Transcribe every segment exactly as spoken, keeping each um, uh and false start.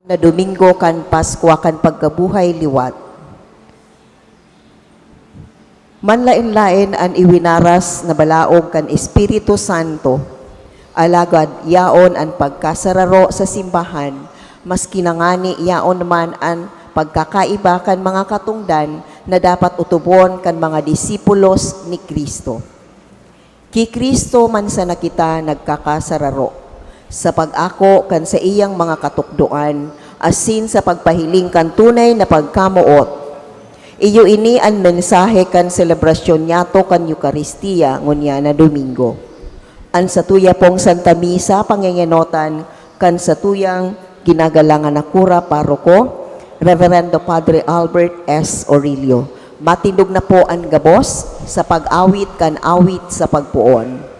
na Domingo kan Paskwa kan pagkabuhay liwat. Manlaen-laen an iwinaras na balaog kan Espiritu Santo, alagad yaon an pagkasararo sa simbahan, maski na ngani yaon man an pagkakaiba kan mga katongdan na dapat otobon kan mga disipulos ni Cristo. Ki Cristo man sana kita nagkakasararo, sa pag-ako kan saiyang mga katukdoan, asin sa pagpahiling kan tunay na pagkamoot. Iyo ini an mensahe kan selebrasyon niyato kan Eukaristia ngunyan na Domingo. An satuya pong Santa Misa, pangengenotan kan satuyang ginagalangan na kura paroko, Reverendo Padre Albert S. Orillo. Matindog na po an gabos sa pag-awit kan awit sa pagpoon.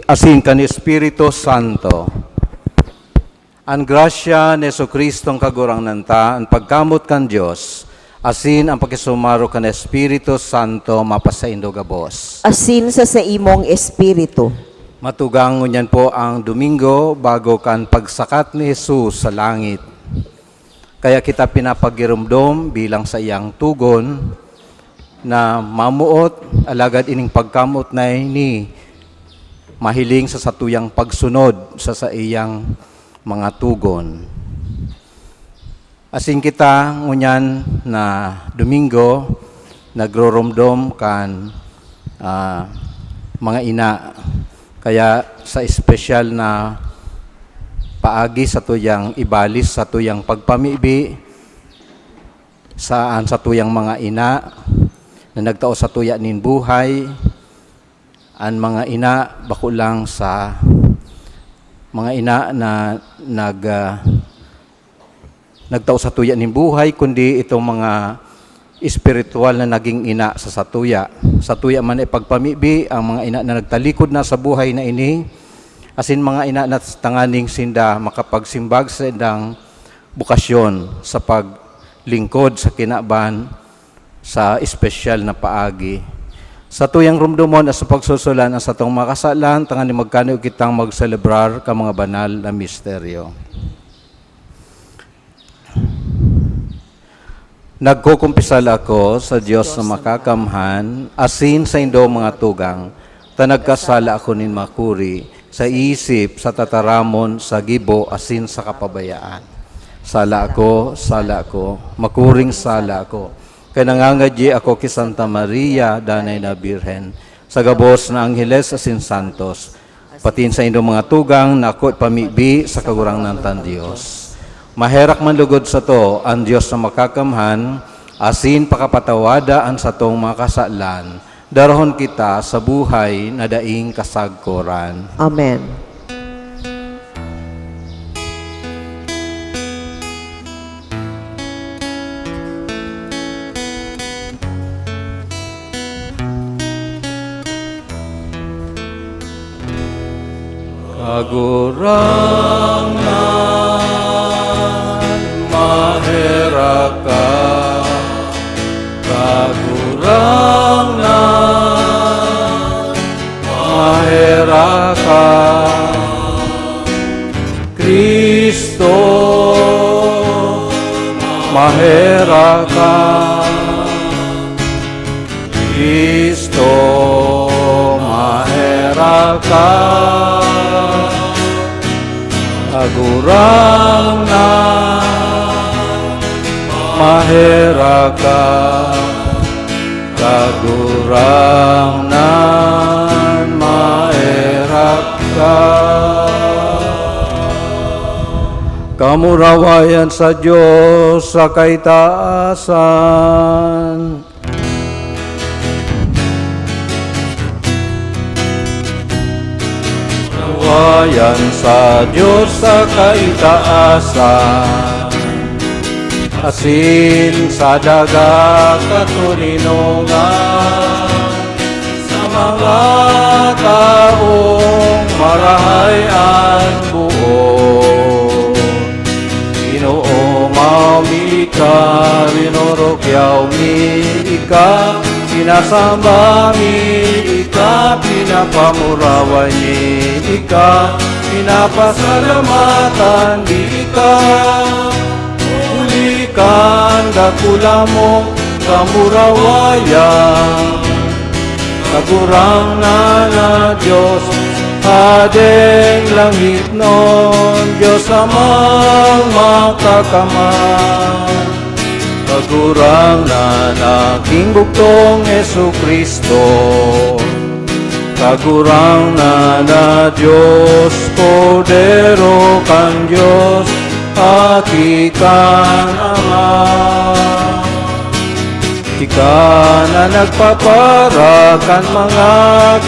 Asin kan Espiritu Santo. An grasya ni Jesu-Cristong Kagurangnan ta, an pagkamot kan Dios, asin an pakisumaro kan Espiritu Santo mapasaindo gabos. Asin sa saimong espiritu. Matugang ngunyan po ang Domingo bago kan pagsakat ni Jesus sa langit. Kaya kita pinapagiromdom bilang saiyang tugon na mamuot, alagad ining pagkamoot na ini mahiling sa satuyang pagsunod sa saiyang mga tugon. Asin kita ngunyan na Domingo, nagroromdom kan, ah, mga ina. Kaya sa espesyal na paagi satuyang ibalis satuyang pagpamibi, Sa, an satuyang mga ina na nagtao satuya nin buhay, an mga ina bako lang sa mga ina na nag-, ah, nagtao satuya nin buhay, kundi itong mga espiritual na naging ina sa satuya. Satuya man ipagpamibi ang mga ina na nagtalikod na sa buhay na ini, asin mga ina na tanganing sinda makapagsimbag sa saindang bokasyon sa paglingkod sa kinaban sa espesyal na paagi. Satuyang rumdomon asin pagsusulan an satong mga kasalan, tanganing magkaniog kitang magselebrar kan mga banal na misteryo. Nagkukumpisal ako sa Dios na makakamhan, asin sa indong mga tugang, ta nagkasala ako nin makuri, sa isip, sa tataramon, sa gibo, asin sa kapabayaan. Sala ako, sala ako, makuring sala ako. Kaya nangangadyi ako ki Santa Maria, Danay na Birhen, sa gabos na angheles asin santos, pati sa indong mga tugang na ako ipamibi sa Kagurangnan tan Dios. Maherak man lugod sato an Dios na makakamhan, asin pakapatawada an satong mga kasalan, darahon kita sa buhay na daing kasagkoran. Amen. Kagurangnan, maherak ka. Kagurangnan, maherak ka. Cristo, maherak ka. Cristo, maherak ka. Kagurangnan, maherak ka. Kagurangnan, maherak ka. Kamurawayan sa Dios sa kaitaasan. Kamurawayan sa Dios sa kaitaasan, asin sa daga katoninongan, sa mga tawong marahay an boot. Ginoo, mayo mi ika, rinorokyaw mi ika, sinasamba mi ika, pinapamuraway mi ika, pinapasalamatan mi ika. Huli kan dakula mong kamurawayan, Kagurangnan na Dios, Hadeng langitnon, Dios Amang Makakamhan. Kagurangnan na King Bugtong Jesu-Cristo, Kagurangnan na Dios, Kordero kan Dios, Aki kan Ama. Ika na nagpapara kan mga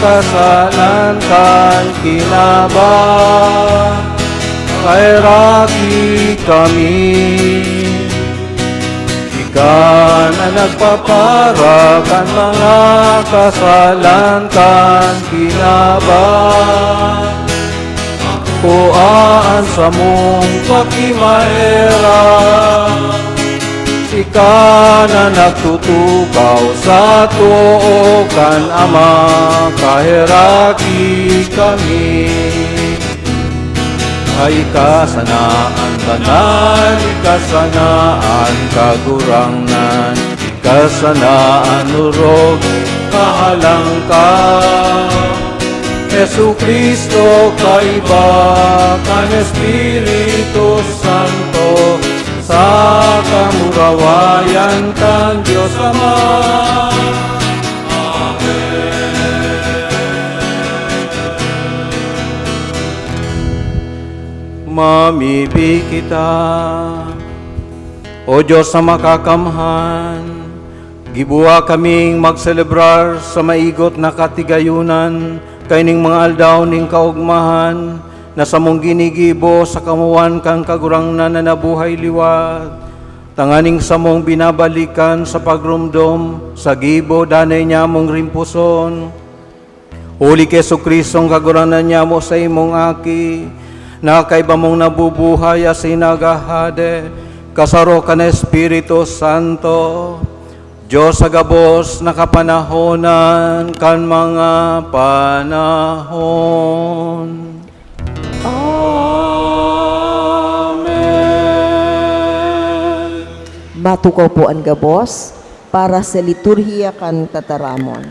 kasalan kan kinaban, paheraki kami. Ika na nagpapara kan mga kasalan kan kinaban, kua an samong pakimaherak. Ika na nagtutukaw sa too kan Ama, paheraki kami. Ika sana an banal, ika sana an kagurangnan, ika sana an orog, kahalangkaw. Jesu-Cristo, kaiba kan Espiritu Santo, sa kamurawayan kan Dios Ama. Amen. Mamibi kita. O Diyos na makakamhan, gibuha kaming magselebrar sa maigot na katigayonan kaining mga aldaw nin kaogmahan na samong ginigibo sa kamowan kan Kagurangnan na nabuhay liwat, tanganing samong binabalikan sa pagromdom sa gibo danay niyamong rimpuson. Huli ki Jesu-Cristong Kagurangnan niyamo, saimong Aki, na kaiba mong nabubuhay asin naghahade, kasaro kan Espiritu Santo, Dios sa gabos na kapanahonan kan mga panahon. Amen. Matukaw po an gabos para sa liturhiya kan tataramon.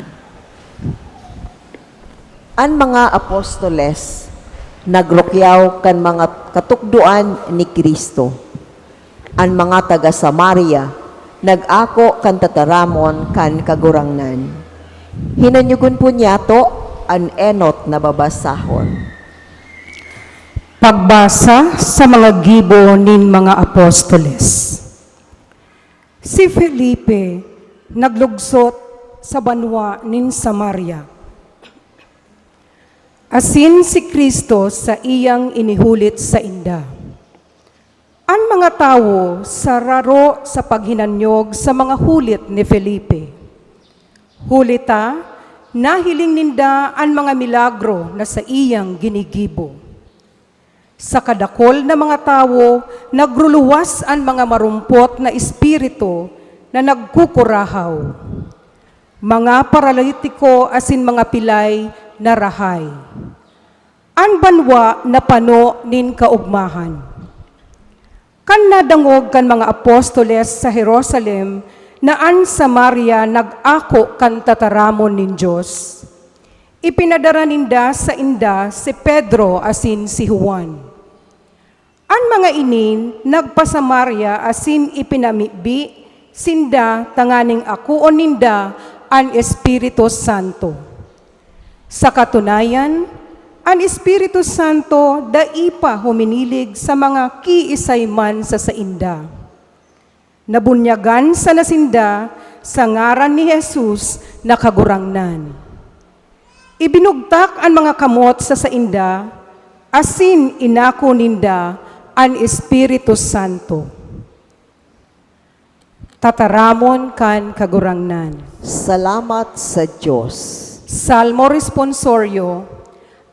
An mga apostoles nagrukyaw kan mga katukdoan ni Cristo. An mga taga Samaria nag-ako kan tataramon kan Kagurangnan. Hinanyogon po niyato an enot na babasahon. Pagbasa sa mga gibo nin mga apostoles. Si Felipe naglugsot sa banwa nin Samaria, asin si Cristo saiyang inihulit sainda. An mga tawo sararo sa paghinanyog sa mga hulit ni Felipe. Huli ta, nahiling ninda an mga milagro na saiyang ginigibo. Sa kadakol na mga tawo, nagruluwas an mga marumpot na espiritu na nagkukurahaw. Mga paralitiko asin mga pilay narahay. An banwa napano nin kaogmahan. Kan nadangog kan mga apostoles sa Jerusalem na an Samaria nag-ako kan tataramon nin Dios, ipinadara ninda sainda si Pedro asin si Juan. An mga ini nagpa-Samaria asin ipinamibi sinda tanganing akoon ninda an Espiritu Santo. Sa katunayan, an Espiritu Santo dai pa huminilig sa mga kiisay man sa sainda. Nabunyagan sana sinda sa ngaran ni Jesus na Kagurangnan. Ibinugtak an mga kamot sa sainda, asin inako ninda an Espiritu Santo. Tataramon kan Kagurangnan. Salamat sa Dios. Salmo Responsorio.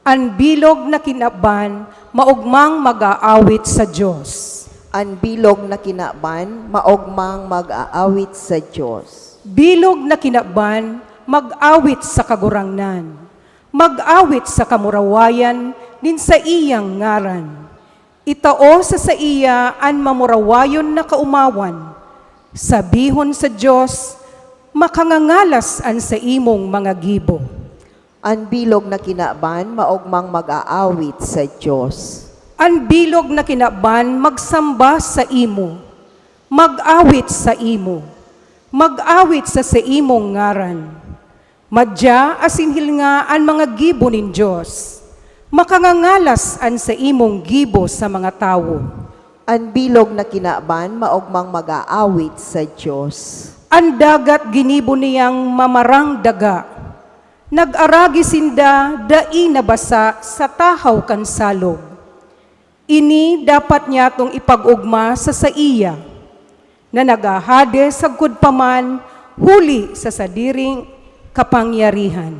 An bilog na kinaban maogmang mag-aawit sa Dios. An bilog na kinaban maogmang mag-aawit sa Dios. Bilog na kinaban mag-awit sa Kagurangnan, mag-awit sa kamurawayan nin saiyang ngaran. Itao sa saiya an mamurawayon na kaomawan. Sabihon sa Dios, "Makangangalas an saimong mga gibo." An bilog na kinaban maogmang mag-aawit sa Dios. An bilog na kinaban magsamba saimo, mag-awit saimo, mag-awit sa saimong ngaran. Madya asin hilnga an mga gibo nin Dios. Makangangalas an saimong gibo sa mga tawo. An bilog na kinaban maogmang mag-aawit sa Dios. An dagat ginibo niyang mamarang daga. Nag-aragi sinda dai nabasa sa tahaw kan salog. Ini dapat niyatong ipag-ogma sa saiya, na naghahade sagkod pa man huli sa sadiring kapangyarihan.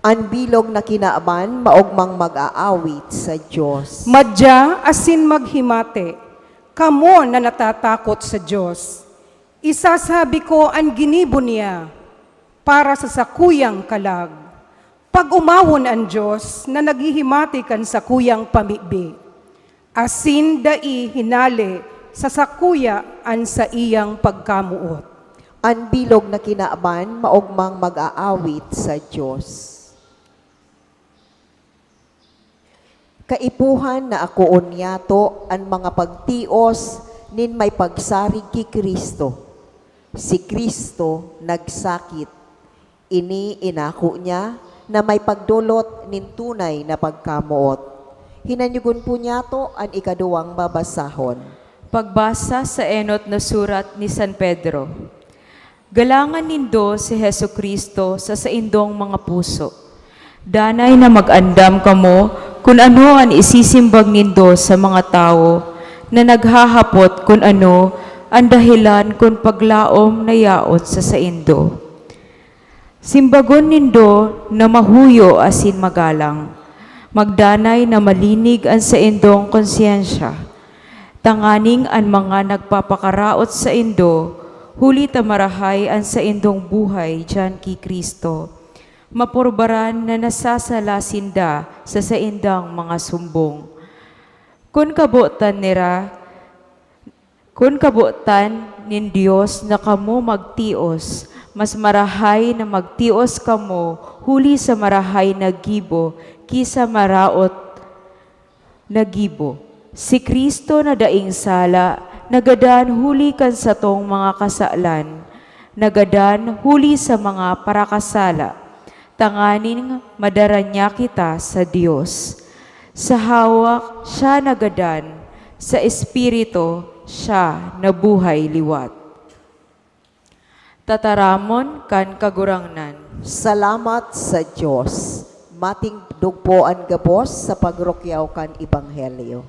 An bilog na kinaban maogmang mag-aawit sa Dios. Madya asin maghimati, kamo na natatakot sa Dios. Isasabi ko an ginibo niya para sa sakuyang kalag. Pag-omawon an Dios na naghihimati kan sakuyang pamibi, asin dai hinale sa sakuya an saiyang pagkamoot. An bilog na kinaban maogmang mag-aawit sa Dios. Kaipuhan na akoon niyato an mga pagtios nin may pagsarig ki Cristo. Si Cristo nagsakit. Ini inako niya na may pagdolot nin tunay na pagkamoot. Hinanyogon po niyato an ikaduwang babasahon. Pagbasa sa enot na surat ni San Pedro. Galangan nindo si Jesu-Cristo sa saindong mga puso. Danay na mag-andam kamo kun ano an isisimbag nindo sa mga tawo na naghahapot kun ano an dahelan kun paglaom na yaon sa saindo. Simbagon nindo na mahuyo asin magalang. Magdanay na malinig an saindong konsyensya, tanganing an mga nagpapakaraot saindo, huli ta marahay an saindong buhay diyan ki Cristo, mapurbaran na nasasala sinda sa saindang mga sumbong. Kun kabotan nira, kun kabotan nin Dios na kamo magtios, mas marahay na magtios kamo huli sa marahay na gibo ki sa maraot na gibo. Si Cristo na daing sala nagadan huli kan satong mga kasalan, nagadan huli sa mga parakasala, tanganing madara niya kita sa Dios. Sa hawak siya nagadan, sa Espiritu siya nabuhay liwat. Tataramon kan Kagurangnan. Salamat sa Dios. Matindog po an gabos sa pagrukyaw kan Ebanghelyo.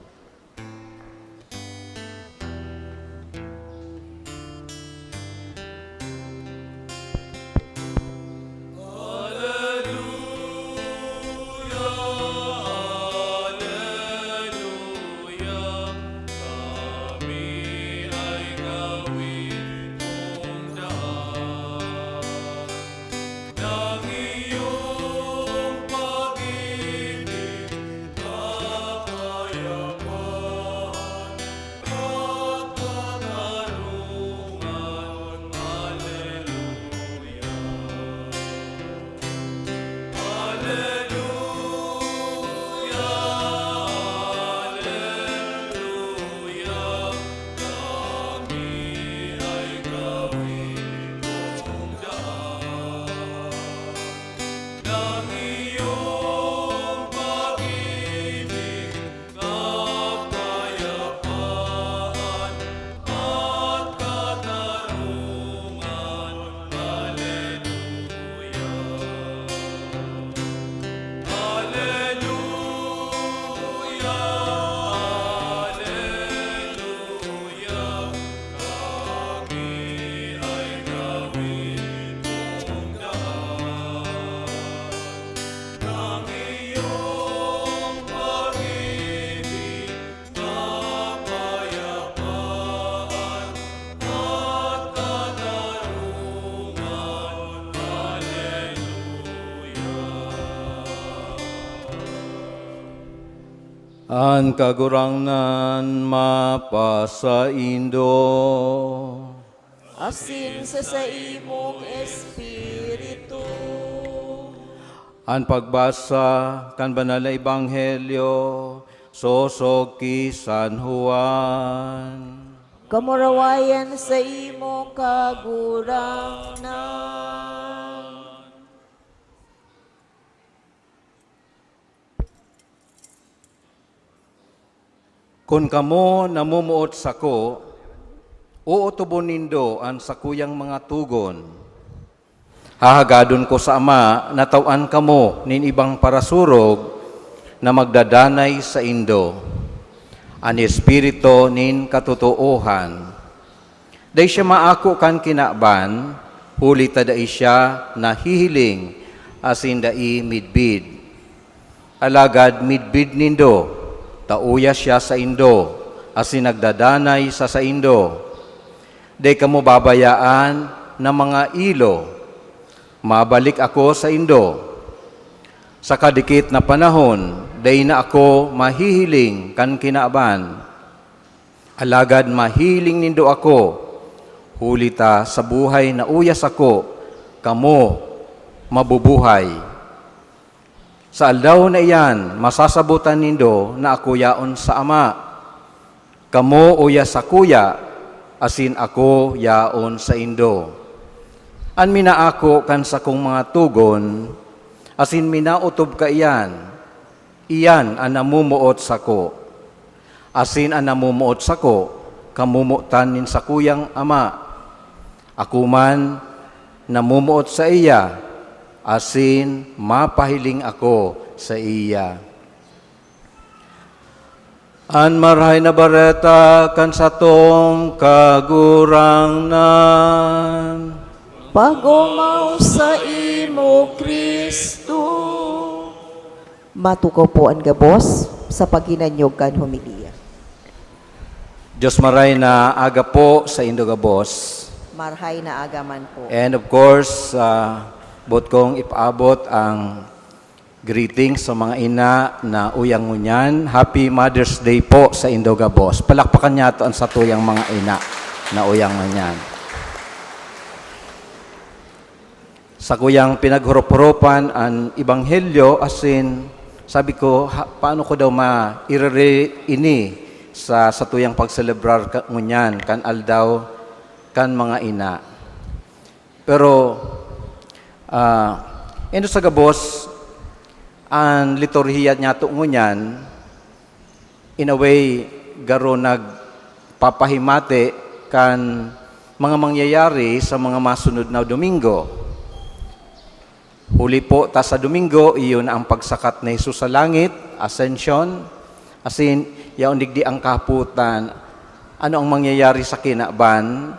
An Kagurangnan mapasaindo. Asin sa saimong espiritu. An pagbasa kan Banal na Ebanghelyo sosog ki San Juan. Kamurawayan saimo, Kagurangnan. Kun kamo namomoot sako, ootobon nindo an sakuyang mga togon. Hahagadon ko sa Ama na tawan kamo nin ibang parasurog na magdadanay saindo, an Espiritu nin katotoohan. Dai siya maako kan kinaban, huli ta dai siya nahihiling asin dai midbid. Alagad midbid nindo, ta uya siya saindo asin nagdadanay sa saindo. Dai kamo babayaan na mga ilo. Mabalik ako saindo. Sa kadikit na panahon, dai na ako mahihiling kan kinaban. Alagad mahiling nindo ako, huli ta sa buhay na uya sako, kamo mabubuhay. Sa aldaw na iyan, masasabotan nindo na ako yaon sa Ama. Kamo uya sakuya, asin ako yaon saindo. An minaako kan sakong mga togon, asin minaotob kaiyan, iyan an namomoot sako. Asin an namomoot sako, kamomotan nin sakuyang ama. Ako man namomoot saiya, asin mapahiling ako saiya. An Marahay na Bareta kan satong Kagurangnan. Pagomaw saimo, Cristo. Matukaw po an gabos sa paghinanyog kan homilya. Dios maray na aga po sa indo gabos. Marhay na aga man po. And of course, ah, boot kong ipaabot ang greetings sa mga ina na uyang ngunyan. Happy Mother's Day po sa indo gabos. Palakpakan niyato an satuyang mga ina na uyang ngunyan. Sakuyang pinaghurop-huropan an ebanghelyo, asin sabi ko, "Ha, paano ko daw mairere ini sa satuyang pagselebrar ka, ngunyan kan aldaw kan mga ina?" Pero, ah, indo sa gabos, an liturhiya niyato ngunyan, in a way, garo nagpapahimati kan mga mangyayari sa mga masunod na Domingo. Huli po ta sa Domingo, iyo na ang pagsakat ni Jesus sa langit, Ascension. Asin, yaon digdi ang kahapotan, ano ang mangyayari sa kinaban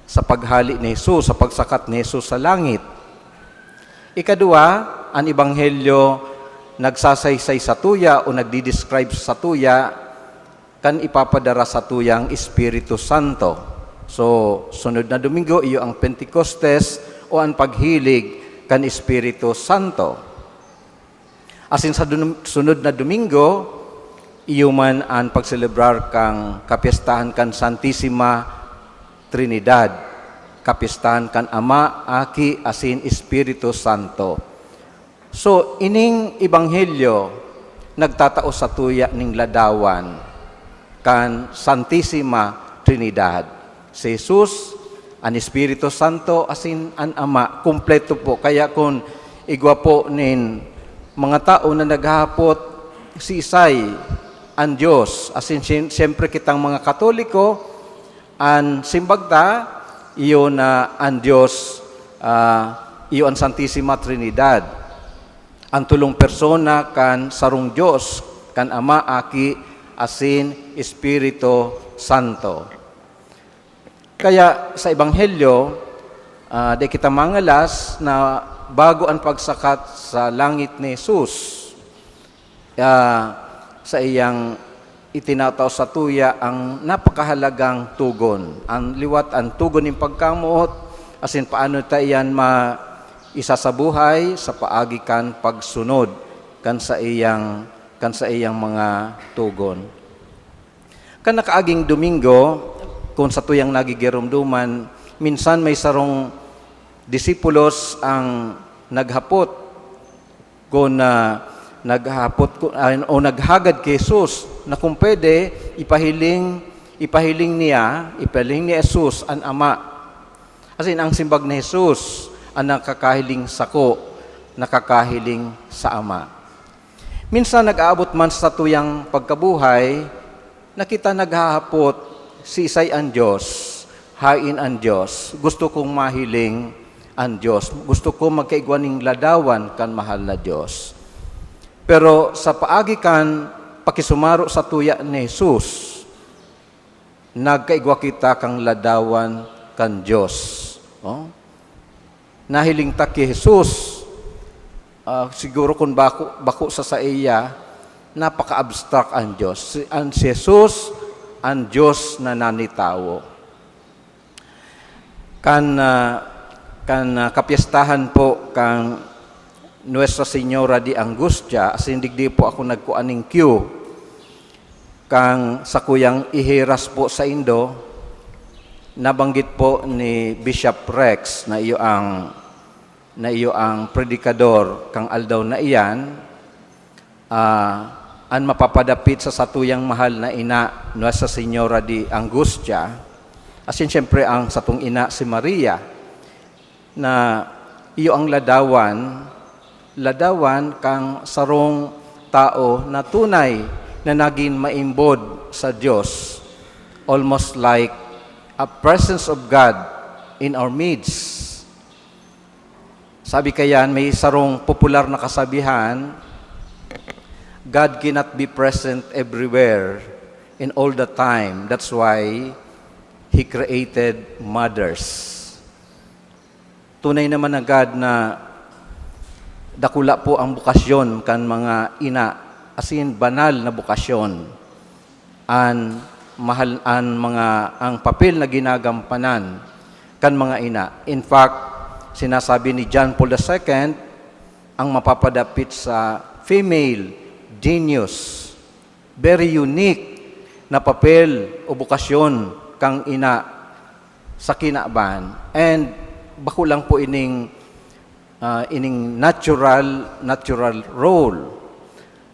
sa paghale ni Jesus, sa pagsakat ni Jesus sa langit? Ikadua, an Ebanghelyo nagsasaysay satuya o nagdi-describe satuya kan ipapadara satuyang Espiritu Santo. So, sunod na Domingo, iyo ang Pentecostes o an paghilig kan Espiritu Santo. Asin sa dun-, sunod na Domingo, iyo man an pagselebrar kan kapyestahan kan Santisima Trinidad, kapyestahan kan Ama, Aki, asin Espiritu Santo. So, ining ebanghelyo nagtatao satuya ning ladawan kan Santisima Trinidad. Si Jesus, an Espiritu Santo, asin an Ama, kumpleto po. Kaya kun igwa po nin mga tao na naghahapot, "Siisay an Dios?" Asin siyem-, siyempre kitang mga Katoliko, an simbag ta, iyo na an Dios, ah, iyo an Santisima Trinidad, an tolong persona kan sarong Dios, kan Ama, Aki, asin Espiritu Santo. Kaya sa Ebanghelyo, ah, dai kita mangalas na bago an pagsakat sa langit ni Jesus, ah, saiyang itinatao satuya ang napakahalagang togon. An liwat, an togon nin pagkamoot, asin paano ta iyan ma-, isasabuhay sa paagi kan pagsunod kan saiyang, kan saiyang mga togon. Kan nakaaging Domingo, kun satuyang nagigiromdoman, minsan may sarong disipulos ang naghapot, kun, ah, naghapot ku-, ah, o naghagad ki Jesus na kun pwede, ipahiling, ipahiling niya, ipahiling ni Jesus an Ama. Asin ang simbag ni Jesus, "An nakakahiling sako, nakakahiling sa Ama." Minsan nag-aabot man sa satuyang pagkabuhay, na kita naghahapot, "Siisay an Dios? Hain an Dios? Gusto kong mahiling an Dios. Gusto ko magkaigwa nin ladawan kan mahal na Dios." Pero sa paagi kan pakisumaro satuya ni Jesus, nagkaigwa kita kan ladawan kan Dios. Oh? Nahiling ta ki Jesus, ah, siguro kun bako, bako sa saiya, napaka-abstract an Dios. Si, an si Jesus, an Dios na nanitawo. Kan, ah, kan, ah, kapyestahan po kan Nuestra Señora de Angustia, asin digdi po ako nagkua nin cue kan sakuyang ihiras po saindo, nabanggit po ni Bishop Rex na iyo ang, na iyo ang predikador kan aldaw na iyan, ah, an mapapadapit sa satuyang mahal na ina, Nuestra Señora de Angustia, asin siyempre ang satong ina, si Maria, na iyo ang ladawan, ladawan kan sarong tao na tunay na nagin maimbod sa Dios. Almost like a presence of God in our midst. Sabi kayan, may sarong popular na kasabihan, "God cannot be present everywhere and all the time. That's why He created mothers." Tunay naman na God na dakula po ang bukasyon kan mga ina, as in, banal na bukasyon. An mahal, an mga, ang papel na ginagampanan kan mga ina. In fact, sinasabi ni John Paul the Second, ang mapapadapit sa female genius, very unique na papel o bukasyon kang ina sa kinaban. And bako lang po ining, ah, ining natural, natural role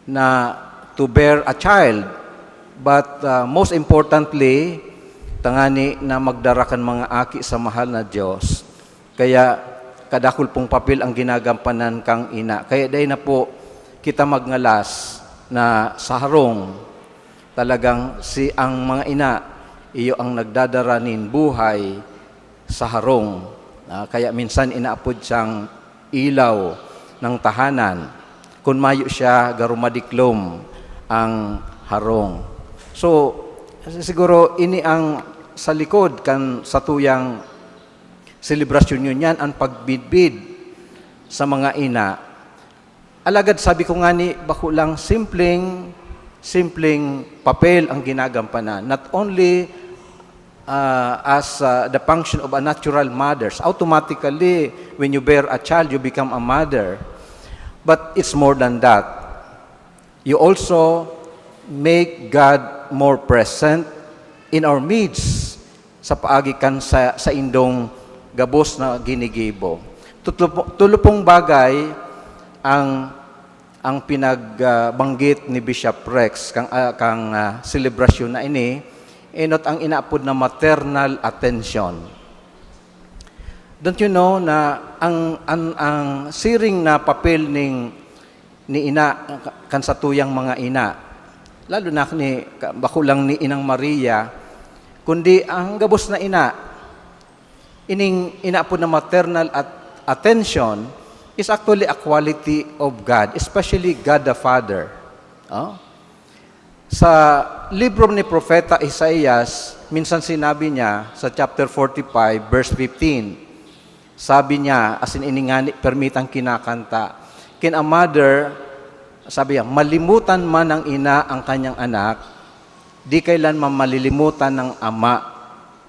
na to bear a child. But, ah, most importantly, tangani na magdara kan mga aki sa mahal na Diyos. Kaya kadakul pong papel ang ginagampanan kang ina. Kaya dai na po kita magngalas na sa harong. Talagang si, ang mga ina, iyo ang nagdadara nin buhay sa harong. Ah, kaya minsan inaapod siyang ilaw ng tahanan. Kun mayo siya, garo madiklom ang harong. So, siguro ini ang sa likod kan satuyang selebrasyon ngunyan, ang pagbidbid sa mga ina. Alagad sabi ko ngani, bako lang simpleng, simpleng papel ang ginagampanan. Not only, ah, as, ah, the function of a natural mothers. Automatically, when you bear a child, you become a mother. But it's more than that. You also make God more present in our midst sa paagi kan sa, saindong gabos na ginigibo. Tutlo po, tulo pong bagay ang, ang pinag, ah, banggit ni Bishop Rex kang, ah, kang, ah, selebrasyon na ini, enot ang inaapod na maternal attention. Don't you know na ang, ang, ang siring na papel ning, ni ina, kan satuyang mga ina, lalo na ni, ka-, bako lang ni Inang Maria, kundi ang gabos na ina, ining inaapod na maternal at attention is actually a quality of God, especially God the Father. Oh? Sa libro ni Propeta Isaias, minsan sinabi niya sa chapter forty-five, verse fifteen, sabi niya, asin ini ngani permitang kinakanta, "Can a mother," sabi niya, "malimutan man ng ina ang kanyang anak, di kailanman malilimutan ng ama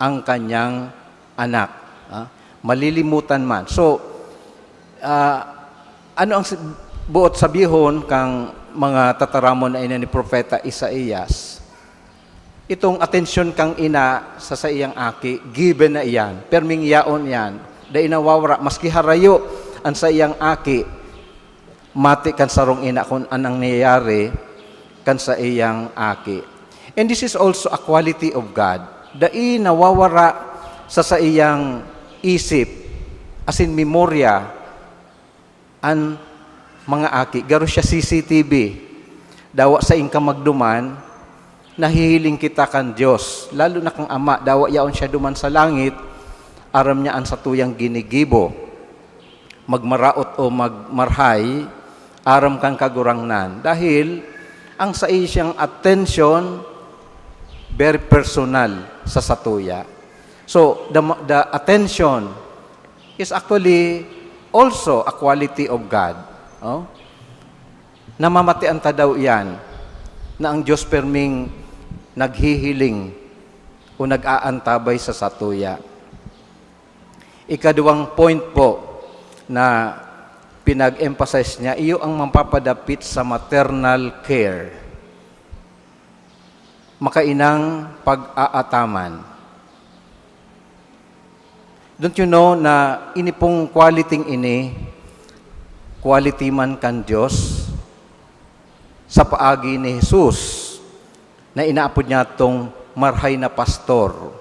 ang kanyang anak." Ah, malilimutan man. So, ah, ano ang si-, buot sabihon kang mga tataramon na ini ni Propeta Isaias? Itong atensyon kang ina sa saiyang aki, given na iyan, perming yaon iyan, dai nawawara, maski harayo an saiyang aki, mati kan sarong ina kun anong nangyayari kan saiyang aki. And this is also a quality of God. Dai nawawara sa saiyang isip, asin memorya, an mga aki. Garo siya C C T V. Dawa saing ka magduman, nahihiling kita kan Dios, lalo na kang Ama, dawa yaon siya duman sa langit, aram niya an satuyang ginigibo. Magmaraot o magmarhay, aram kan Kagurangnan. Dahil ang saiyang atensyon, very personal sa satuya. So, the, the attention is actually also a quality of God. Oh? Namamatian ta daw iyan na ang Diyos perming naghihiling o nag-aantabay sa satuya. Ikaduwang point po na pinag-emphasize niya, iyo ang mapapadapit sa maternal care. Makainang pag-aataman. Don't you know na ini pong quality ini, quality man kan Diyos? Sa paagi ni Jesus, na inaapod niya tong marhay na pastor.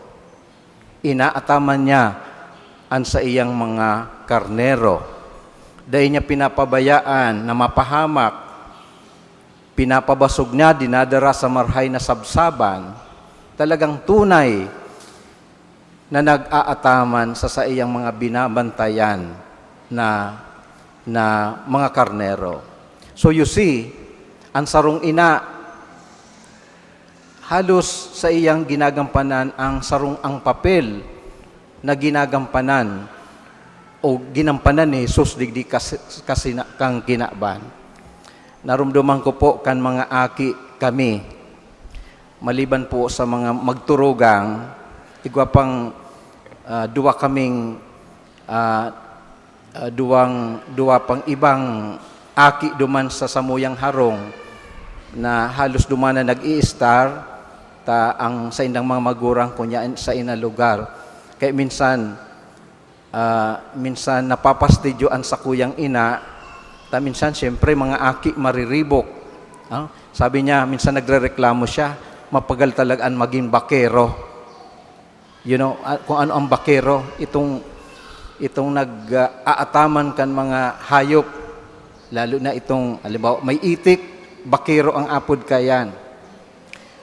Inaataman niya an saiyang mga karnero. Dai niya pinapabayaan na mapahamak. Pinapabasog niya, dinadara sa marhay na sabsaban. talagang tunay na nag-aataman sa saiyang mga binabantayan na, na mga karnero. So you see, ang sarong ina, halos saiyang ginagampanan ang sarong, ang papel na ginagampanan o ginampanan ni Jesus digdi kas-, kasina-, kan kinaban. Narumduman ko po kan mga aki kami, maliban po sa mga magturugang, igwa pang, ah, duwa kaming, ah, ah, duwang, duwa pang ibang aki duman sa samuyang harong na halos duman na nag-i-estar, ta ang saindang mga magurang kunya sa ina lugar. Kaya minsan, ah, minsan napapastidyo an sakuyang ina, ta minsan siyempre mga aki mariribok, ah. Sabi niya, minsan nagrereklamo siya, "Mapagal talaga an maging bakero." You know, ah, kung ano ang bakero, itong, itong nag, ah, aataman kan mga hayop, lalo na itong, halimbawa, may itik, bakero ang apod kayan.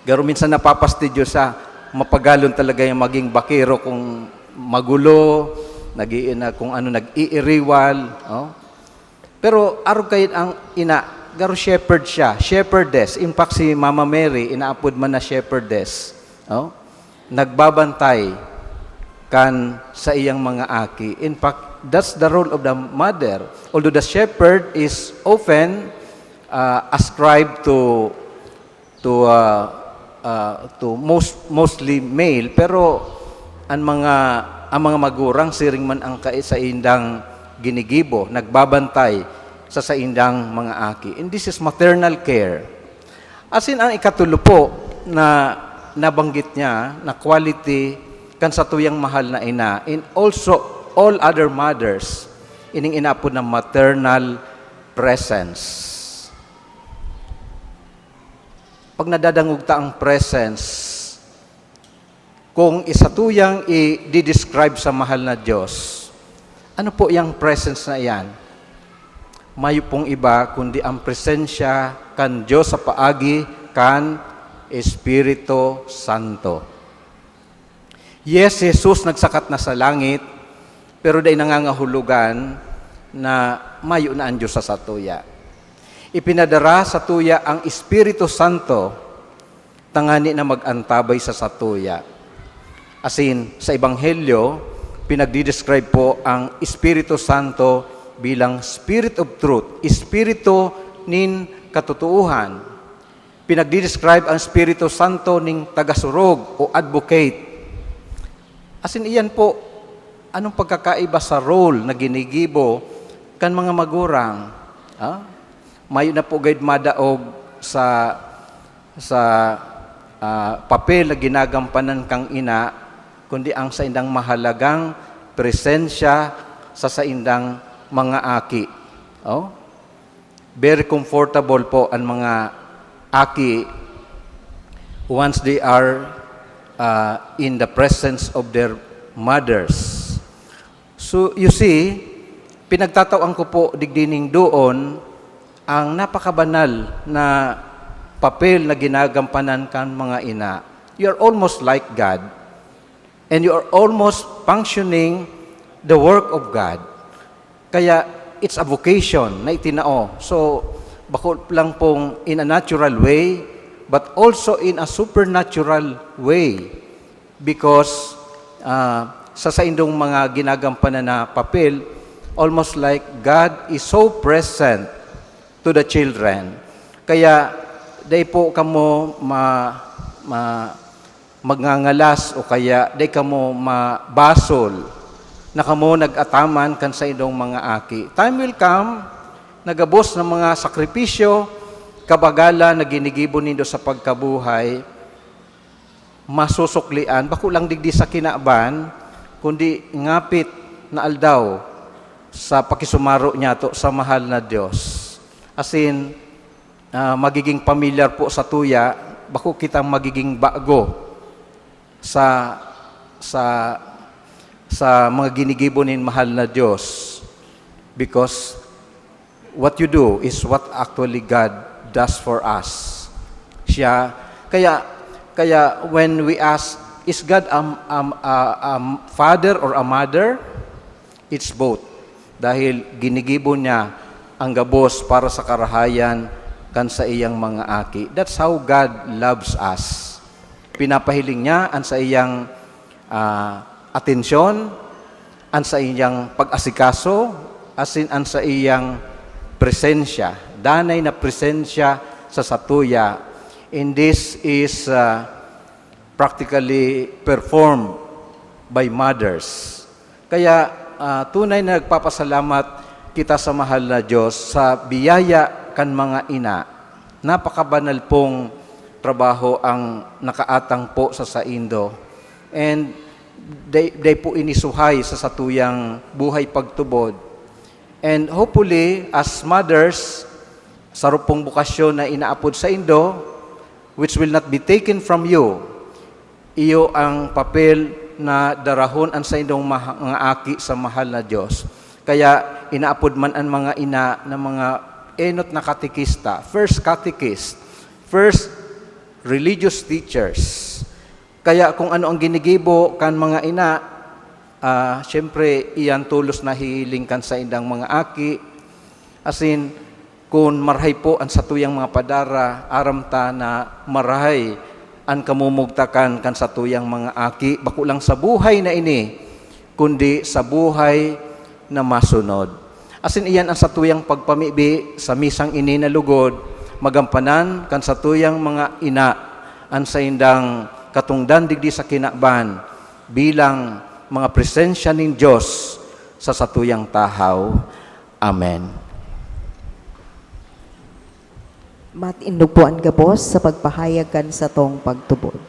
Pero minsan napapastidyo siya, mapagalon talaga yung maging bakero kung magulo, nag-i-, na kung ano, nag-iiriwal, oh. Pero arog kayo ang ina, garo shepherd siya, shepherdess. In fact, si Mama Mary, inaapod man na shepherdess. Oh? Nagbabantay kan sa iyang mga aki. In fact, that's the role of the mother. Although the shepherd is often, uh, ascribed to, to, uh, uh, to most, mostly male, pero ang mga, ang mga magurang siring man ang kai-, saindang ginigibo, nagbabantay sa saindang mga aki. And this is maternal care. Asin ang ikatulo po na nabanggit niya na quality kan satuyang mahal na ina, and also all other mothers, ining inaapod na maternal presence. Pag nadadangog ta ang presence, kung satuyang i-describe sa mahal na Diyos, ano po yang presence na iyan? Mayo pong iba kundi ang presensya kan Diyos sa paagi kan Espiritu Santo. Yes, si Jesus nagsakat na sa langit, pero dai nangangahulugan na mayo na an Diyos sa satuya. Ipinadara satuya ang Espiritu Santo tangani na mag-antabay sa satuya. Asin, sa Ebanghelyo, pinagdi-describe po ang Espiritu Santo bilang Spirit of Truth, Espiritu nin katotoohan. Pinagdi-describe ang Espiritu Santo ning tagasurog o advocate. Asin iyan po, anong pagkakaiba sa role na ginigibo kan mga magurang? Ah? Mayo na po gayud madaog sa, sa, ah, papel na ginagampanan kan ina, kundi ang saindang mahalagang presensya sa saindang mga aki. Oh? Very comfortable po ang mga aki once they are, ah, in the presence of their mothers. So, you see, pinagtatawan ko po digdi ning doon ang napakabanal na papel na ginagampanan kan mga ina. You are almost like God, and you are almost functioning the work of God. Kaya, it's a vocation na itinao. So, bako lang pong in a natural way, but also in a supernatural way. Because, ah, sa saindong mga ginagampanan na papel, almost like God is so present to the children. Kaya, dai po kamo ma-, ma-, magngangalas o kaya dai kamo mabasol na kamo nag-ataman kan saindong mga aki. Time will come, na gabos na mga sakripisyo, kabagalan na ginigibo nindo sa pagkabuhay, masusuklian, bako lang digdi sa kinaban, kundi ngapit na aldaw sa pakisumaro niyato sa mahal na Dios. Asin, ah, magiging pamilyar po satuya, bako kitang magiging bago sa, sa, sa mga ginigibo nin mahal na Dios. Because what you do is what actually God does for us. Siya, kaya Kaya when we ask, "Is God a, a, a, a father or a mother?" It's both. Dahil ginigibo niya ang gabos para sa karahayan kan saiyang mga aki. That's how God loves us. Pinapahiling niya ang saiyang, ah, atensyon, ang saiyang pag-asikaso, asin ang saiyang presensya, danay na presensya sa satuya. And this is, ah, practically performed by mothers. Kaya, ah, tunay na nagpapasalamat kita sa mahal na Diyos sa biyaya kan mga ina. Napakabanal pong trabaho ang nakaatang po sa saindo. And dai, dai po ini suhay sa satuyang buhay pagtubod. And hopefully, as mothers, saro pong bukasyon na inaapod saindo, which will not be taken from you. Iyo ang papel na darahon an saindong maha-, mga aki sa mahal na Diyos. Kaya inaapod man an mga ina na mga enot na katekista, first catechist, first religious teachers. Kaya kung ano ang ginigibo kan mga ina, ah, siyempre, iyan tolos na hihiling kan saindang mga aki. Asin, kun marahay po an satuyang mga padara, aram ta na marahay an kamumugtakan kan satuyang mga aki, bako lang sa buhay na ini, kundi sa buhay na masunod. Asin iyan an satuyang pagpamibi sa misang ini na lugod, magampanan kan satuyang mga ina an saindang katongdan digdi sa kinaban bilang mga presensya nin Dios sa satuyang tahaw. Amen. Matindog po an gabos sa pagpahayag kan satong pagtubod.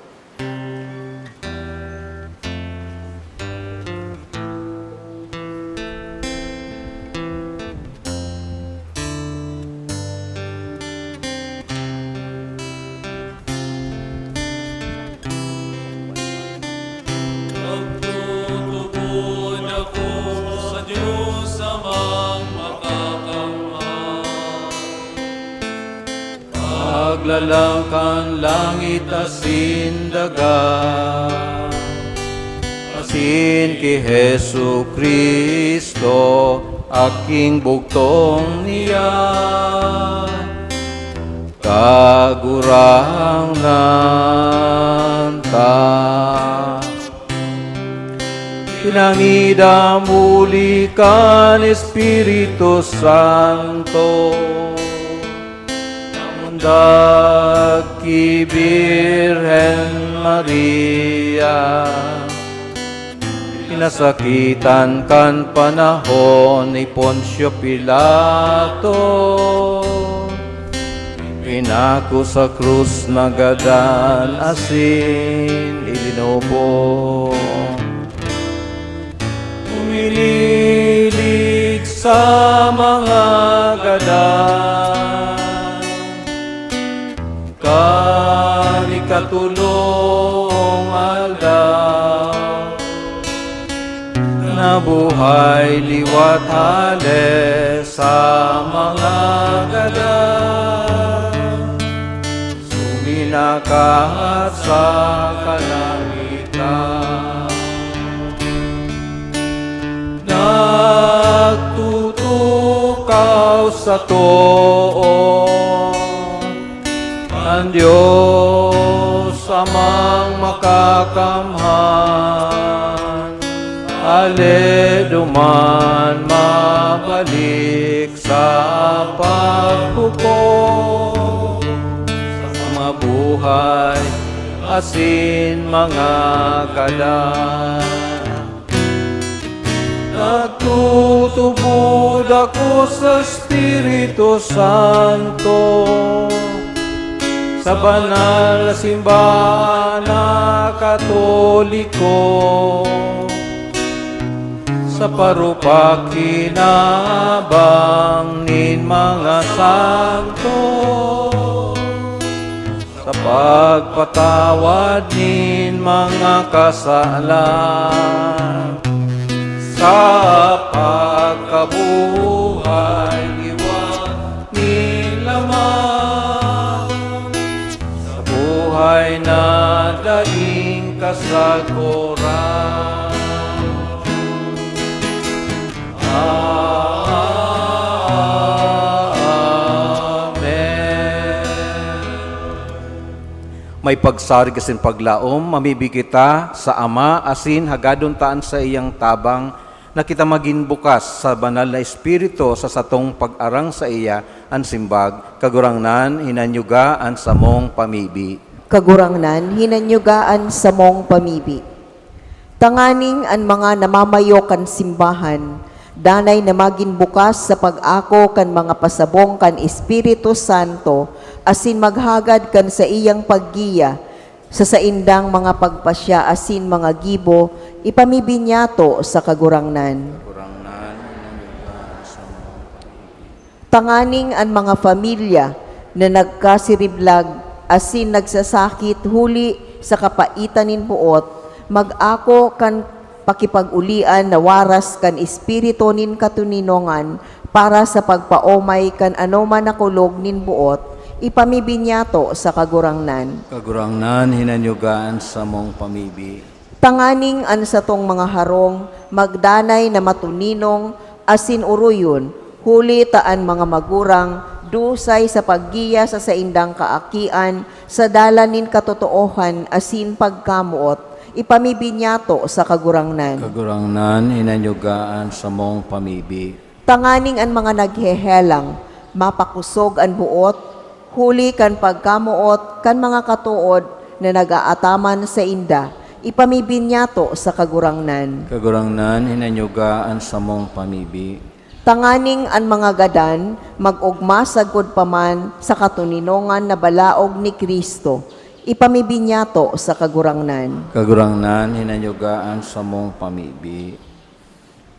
Nagtutubod ako sa Diyos Amang Makakamhan. Paglalang kan langit asin daga, asin ki Jesu-Cristo, aking bugtong niya. Kagurangnan ta. Pinangidam huli kan Espiritu Santo, namundag ki Birhen Maria. Pinasakitan kan panahon ni Poncio Pilato, pinako sa krus, nagadan asin ilinobo. Uminilig sa mga gadan. Kan ikatulong aldaw, nabuhay liwat hale sa mga gadan, suminakat sa kalangitan. Nagtutukaw sa too, an Dios Amang Makakamhan, hale duman mabalik sa paghukom sa mga buhay asin mga gadan. Nagtutubod ako sa Espiritu Santo, sa banal na simbahan na Katoliko, sa parupak-kinabang nin mga santo, sa pagpatawad nin mga kasalan, sa pagkabuhay liwat nin laman, sa buhay na Sa korang. Amen. May pagsarig asin paglaom, mamibi kita sa Ama, asin hagadon ta an saiyang tabang, na kita magin bukas sa Banal na Espiritu sa satong pag-arang saiya. An simbag, Kagurangnan, hinanyuga an samong pamibi. Kagurangnan, hinanyuga an samong pamibi. Tanganing an mga namamayo kan simbahan, danay na magin bukas sa pag-ako kan mga pasabong kan Espiritu Santo, asin maghagad kan saiyang paggiya sa saindang mga pagpasya asin mga gibo, ipamibinyato sa Kagurangnan. Kagurangnan, hinanyuga an samong pamibi. Tanganing an mga pamilya na nagkasiriblag asin nagsasakit huli sa kapaitan nin boot, mag-ako kan pakipag-olian na waras kan espiritu nin katoninongan para sa pagpaomay kan anoman na kulog nin boot, ipamibinyato sa Kagurangnan. Kagurangnan, hinanyuga an samong pamibi. Tanganing an satong mga harong magdanay na matoninong asin oroyon, huli ta an mga magurang dusay sa paggiya sa saindang kaakian sa dalan nin katotoohan asin pagkamoot, ipamibinyato sa Kagurangnan. Kagurangnan, hinanyuga an samong pamibi. Tanganing an mga naghehelang, mapakosog an boot, huli kan pagkamoot kan mga katood na nag-aataman sainda, ipamibinyato sa Kagurangnan. Kagurangnan, hinanyuga an samong pamibi. Tanganing an mga gadan mag-ogma sagkod pa man sa katoninongan na balaog ni Cristo, ipamibinyato sa Kagurangnan. Kagurangnan, hinanyuga an samong pamibi.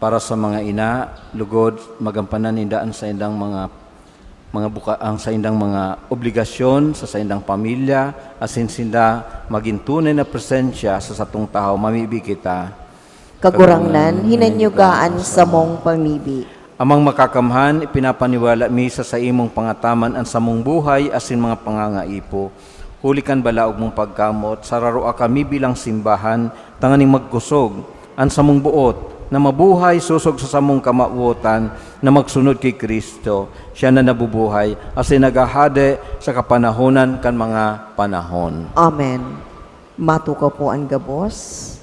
Para sa mga ina, lugod, magampanan ninda an saindang mga, mga buka-, ang saindang mga obligasyon sa saindang pamilya, asin sinda magin tunay na presensya sa satong tahaw. Mamibi kita. Kagurangnan, hinanyuga an samong pamibi. Amang Makakamhan, ipinapaniwala mi sa saimong pangataman an samong buhay asin mga pangangaipo. Huli kan balaog mong pagkamoot, sararua kami bilang simbahan tanganing magkosog an samong boot na mabuhay sosog sa samong kamawotan na magsunod ki Cristo. Siya na nabubuhay asin naghahade sa kapanahonan kan mga panahon. Amen. Matukaw po an gabos.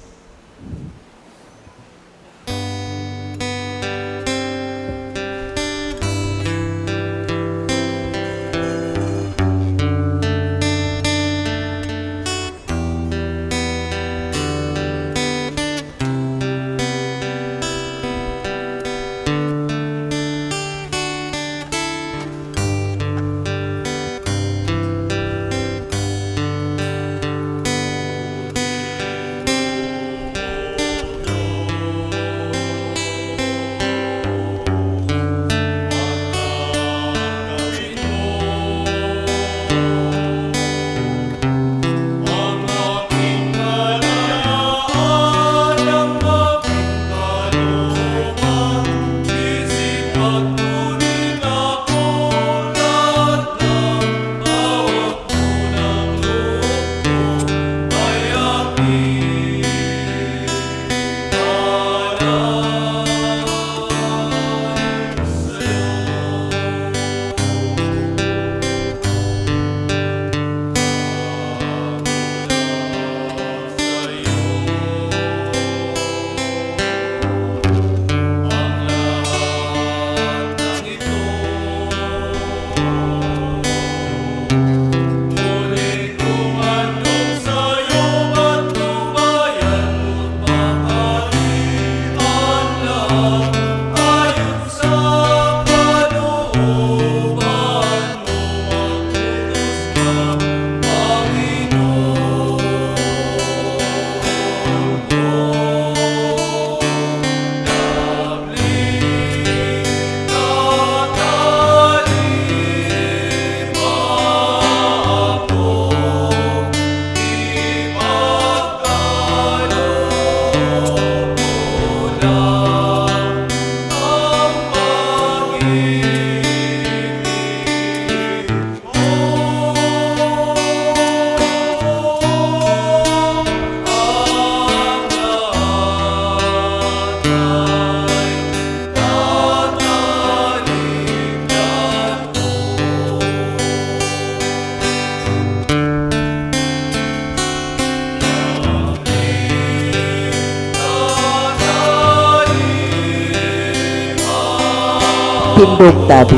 Tindog tabi.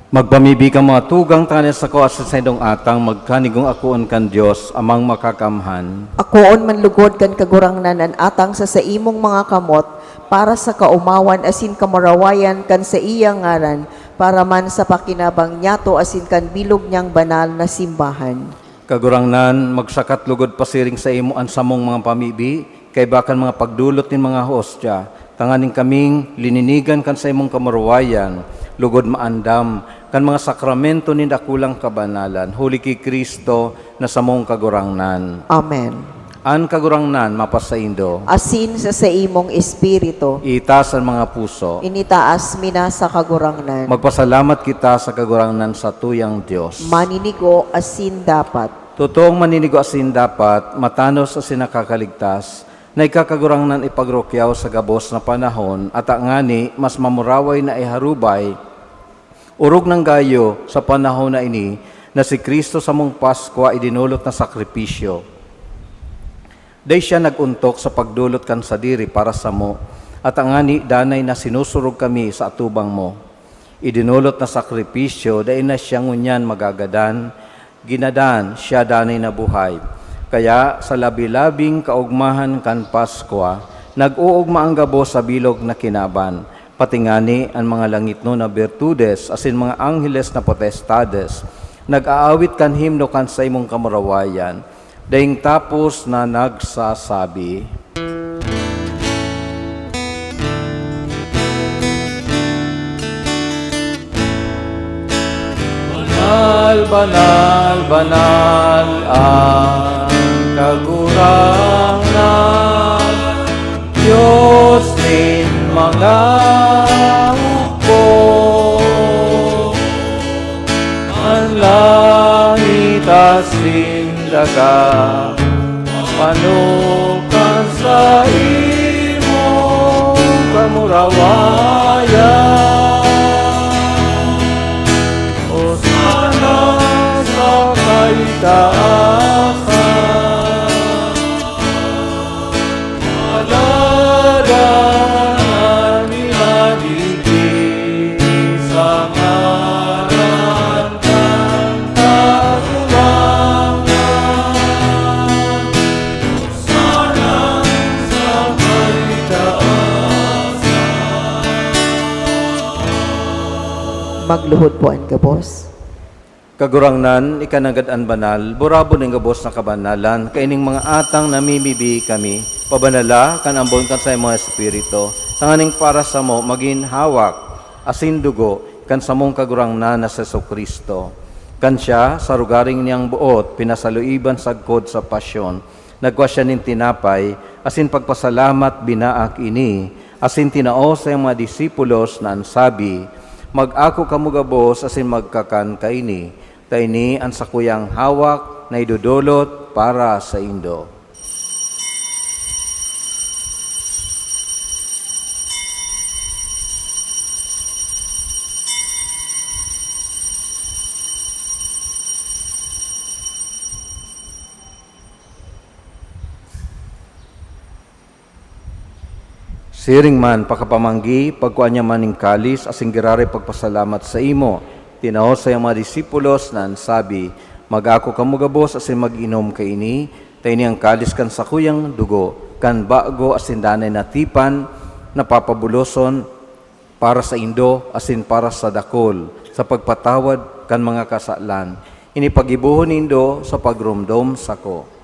Magpamibi kan mga tugang tanganing sako asin saindong atang magkanigong akoon kan Dios, Amang Makakamhan. Akoon man lugod kan Kagurangnan an atang sa saimong mga kamot, para sa kaomawan asin kamurawayan kan saiyang ngaran, para man sa pakinabang niyato asin kan bilog niyang banal na simbahan. Kagurangnan, magsakat lugod pasiring saimo an samong mga pamibi, kaiba kan mga pagdolot nin mga hostya, tanganing kaming lininigan kan saimong kamurawayan, lugod maandam kan mga sakramento nin dakulang kabanalan, huli ki Cristo na samong Kagurangnan. Amen. An Kagurangnan mapasaindo. Asin sa saimong espiritu. Itaas an mga puso. Initaas mi na sa Kagurangnan. Magpasalamat kita sa Kagurangnan, satuyang Dios. Maninigo asin dapat. Totoong maninigo asin dapat, matanos asin nakakaligtas, na ika, Kagurangnan, ipagrukyaw sa gabos na panahon, ata ngani mas mamuraway na iharubay, orog nang gayo sa panahon na ini, na si Cristo samong Paskwa idinolot na sakripisyo. Dai siya nag-ontok sa pagdolot kan sadiri para samo, ata ngani danay na sinusurog kami sa atubang mo. Idinolot na sakripisyo, dai na siya ngunyan magagadan, ginadan siya danay na buhay. Kaya sa labi-labing kaogmahan kan Paskwa, nag-oogma an gabos sa bilog na kinaban, pati ngani an mga langitnon na birtudes asin mga angheles na potestades nag-aawit kan himno kan saimong kamurawayan, daing tapos na nagsasabi, "Banal, banal, banal an Kagurangnan, Dios nin mga hukbo. An langit asin daga mapanukan sa imong kamurawayan. Hosana sa kaitaasan. Paladan an minadigdi sa ngaran kan Kagurangnan, sana sa kaitaasan." Magluhod po an gabos. Kagurangnan, ika nanggad an banal, burabod nin gabos na kabanalan, kaining mga atang namimibi kami, pabanala kan ambon kan saimong Espiritu, tanganing para samo magin hawak asin dugo kan samong Kagurangnan na si Jesu-Cristo. Kan siya, sa rogaring niyang boot, pinasaluiban sagkod sa pasyon, nagkua siya nin tinapay, asin pagpasalamat, binaak ini, asin tinao sa iyang mga disipulos na an sabi, "Mag-ako kamo gabos asin magkakan kaini, ta ini an sakuyang hawak na idodolot para saindo." Siring man, pakapamanggi, pagkua niya man nin kalis asin giraray pagpasalamat saimo, tinao sa iyang mga disipulos na an sabi, "Mag-ako kamo gabos asin mag-inom kaini, ta ini an kalis kan sakuyang dugo, kan bago asin danay na tipan, na papabuloson para saindo asin para sa dakul, sa pagpatawad kan mga kasalan. Ini paggibohon nindo sa pagromdom sako."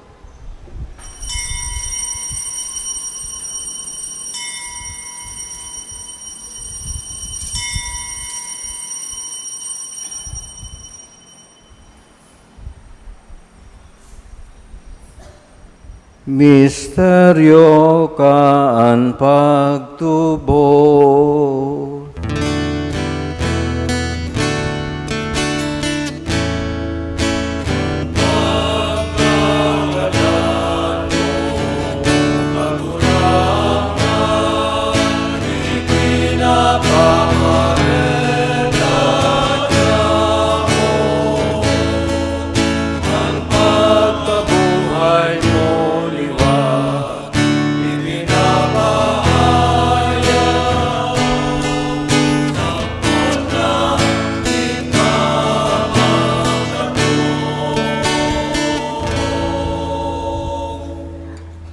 Misteryo kan pagtubod.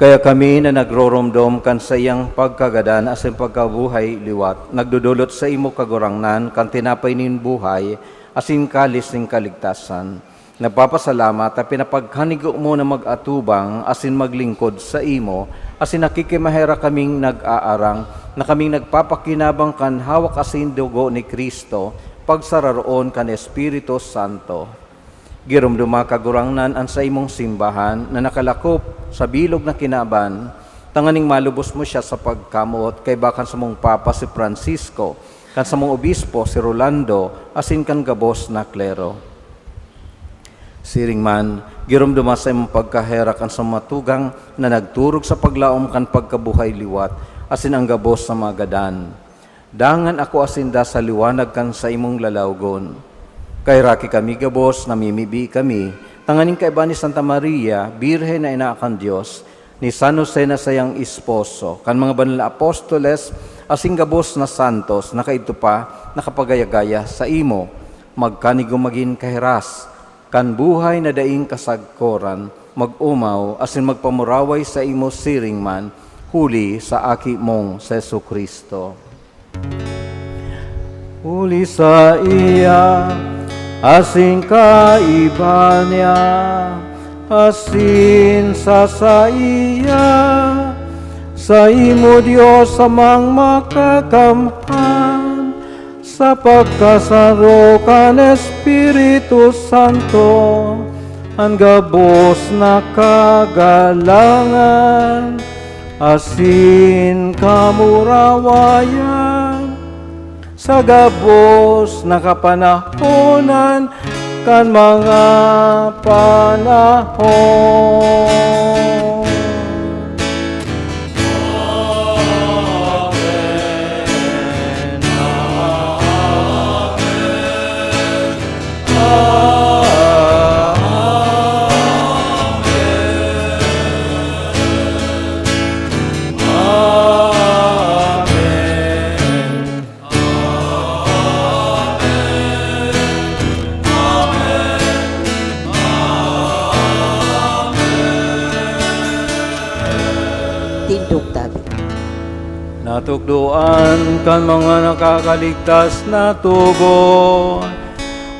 Kaya kami na nagroromdom kan saiyang pagkagadan asin pagkabuhay liwat, nagdodolot saimo, Kagurangnan, kan tinapay nin buhay asin kalis nin kaligtasan. Nagpapasalamat ta pinapagkanigo mo na mag-atubang asin maglingkod saimo, asin nakikimaherak kaming nag-aarang na kaming nagpapakinabang kan hawak asin dugo ni Cristo, pagsararoon kan Espiritu Santo. Giromdoma, Kagurangnan, an saimong simbahan na nakalakop sa bilog na kinaban, tanganing malubos mo siya sa pagkamoot kaiba kan samong Papa si Francisco, kan samong Obispo si Rolando, asin kan gabos na klero. Siring man, giromdoma sa imong pagkaherak an samong matugang na nagturog sa paglaom kan pagkabuhay liwat, asin an gabos na magadan. Dangan akoa sinda sa liwanag kan saimong lalawgon. Kaheraki kami gabos, namimibi kami, tanganing kaiba ni Santa Maria, Birhen na ina kan Dios, ni San Jose na saiyang esposo, kan mga banal na apostoles, asin gabos na santos na kaidto pa nakapagaya-gaya saimo, magkanigo magin kahiras kan buhay na daing kasagkoran, mag-omaw asin magpamuraway saimo siring man, huli sa Aki mong si Jesu-Cristo. Huli saiya, asin kaiba niya, asin sa saiya, saimo, Dios Amang Makakamhan, sa pagkasaro kan Espiritu Santo, an gabos na kagalangan asin kamurawayan, sa gabos na kapanahonan kan mga panahon. Tindog tabi. Natukdoan kan mga nakakaligtas na tugon,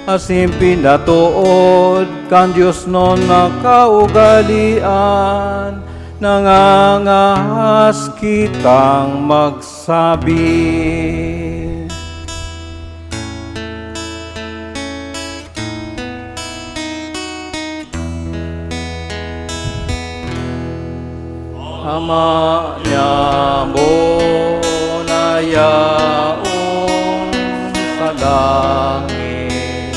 asin pinatood kan diosnon na kaugalean, nangangahas kitang magsabi. Ama niamo na yaon sa langit,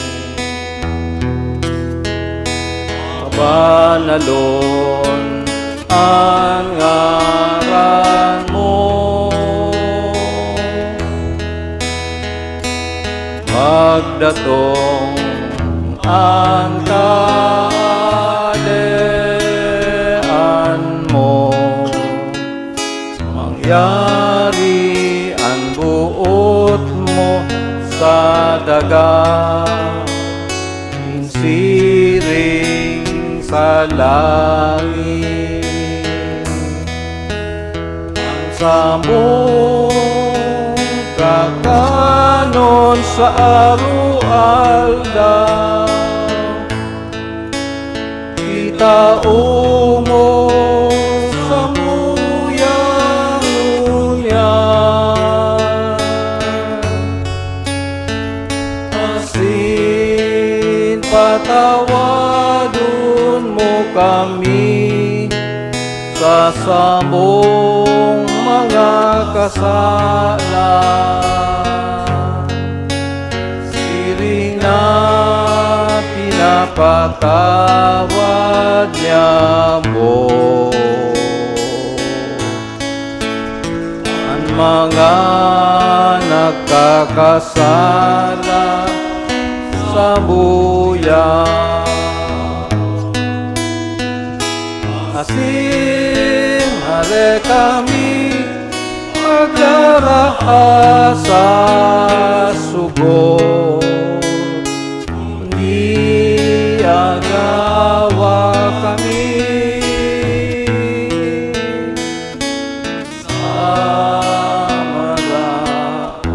pabanalon an ngaran mo. Magdatong an Kahadean mo, mangyari an boot mo sa daga, siring sa langit. An samong kakanon sa aroaldaw, itao mo samuyang ngunyan. Asin patawadon mo kami Sa samong mga kasalan, siring na pinapatawad niya mo an mga nagkakasala samuya. Asin hale kami magdaraha sa sugot, kundi agawa kami sa maraot.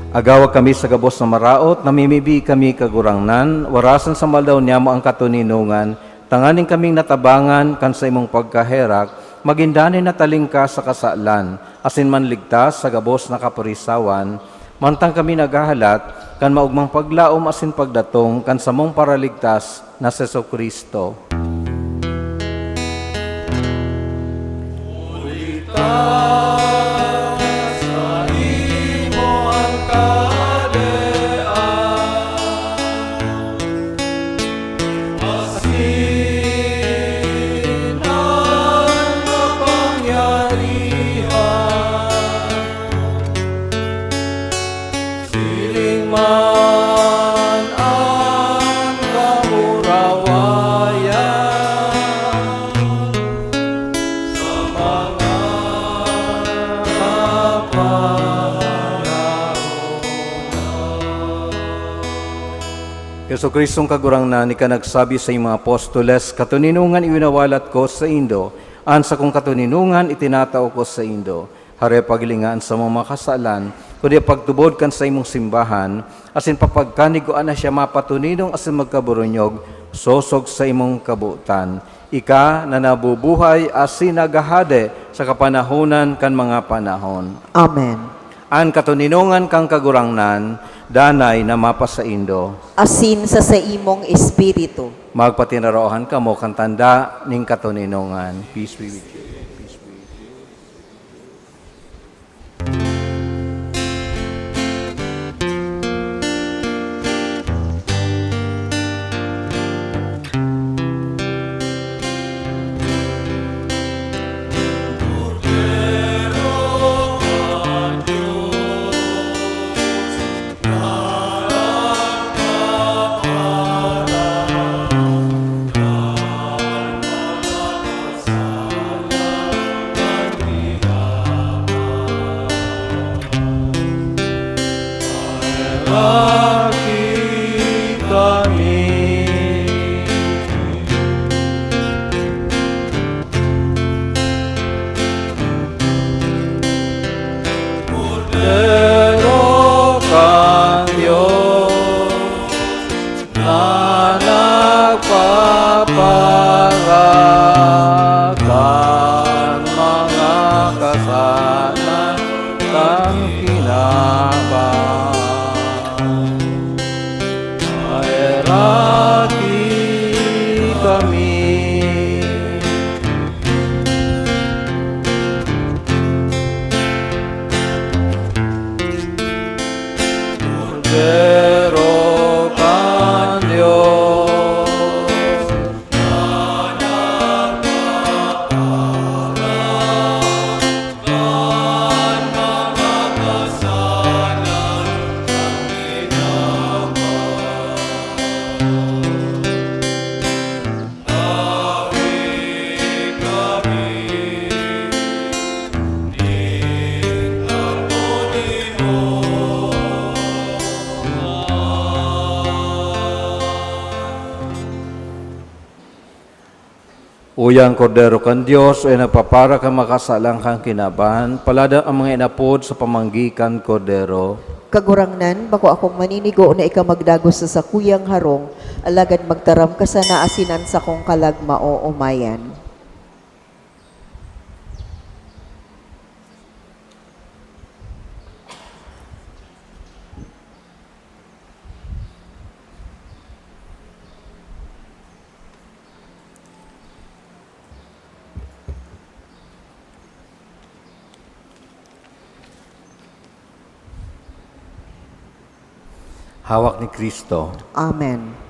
Agawa kami sa gabos na maraot, namimibi kami, Kagurangnan, warasan sa maldaw niyamo an katoninongan, tanganing kaming natabangan kan saimong pagkaherak, magin danay na talingkas sa kasalan, asin manligtas sa gabos na kapurisawan, mantang kami naghahalat kan maogmang paglaom asin pagdatong kan samong Paraligtas na si Jesu-Cristo. Huli ta saimo an kahadean, asin an kapangyarihan, siring man an kamurawayan sa mga panahon. Jesu-Cristong Kagurangnan, ika nagsabi sa iyong mga apostoles, "Katoninongan iwinawalat ko saindo, an sakong katoninongan itinatao ko saindo." Hare paghilinga an samong mga kasalan, kundi pagtubod kan saimong simbahan, asin papagkanigua na siya mapatoninong asin magkaburunyog, sosog sa imong kabotan. Ika na nabubuhay asin naghahade sa kapanahonan kan mga panahon. Amen. An katoninongan kan Kagurangnan, danay na mapasaindo. Asin sa saimong espiritu. Magpatinaraohan kamo kan tanda nin katoninongan. Peace be with you. Peace be with you. Kordero kan Dios, na nagpapara kan mga kasalan kan kinaban. Maheraki kami. Kordero kan Dios, Uya an Kordero kan Dios, uya nagpapara kan mga kasalan kan kinaban, paladan an mga inapod sa pamanggi kan Kordero. Kagurangnan, bako akong maninigo na ika magdagos sa sakuyang harong, alagad magtaram ka sana asin an sakong kalag maoomayan. Hawak ni Kristo. Amen.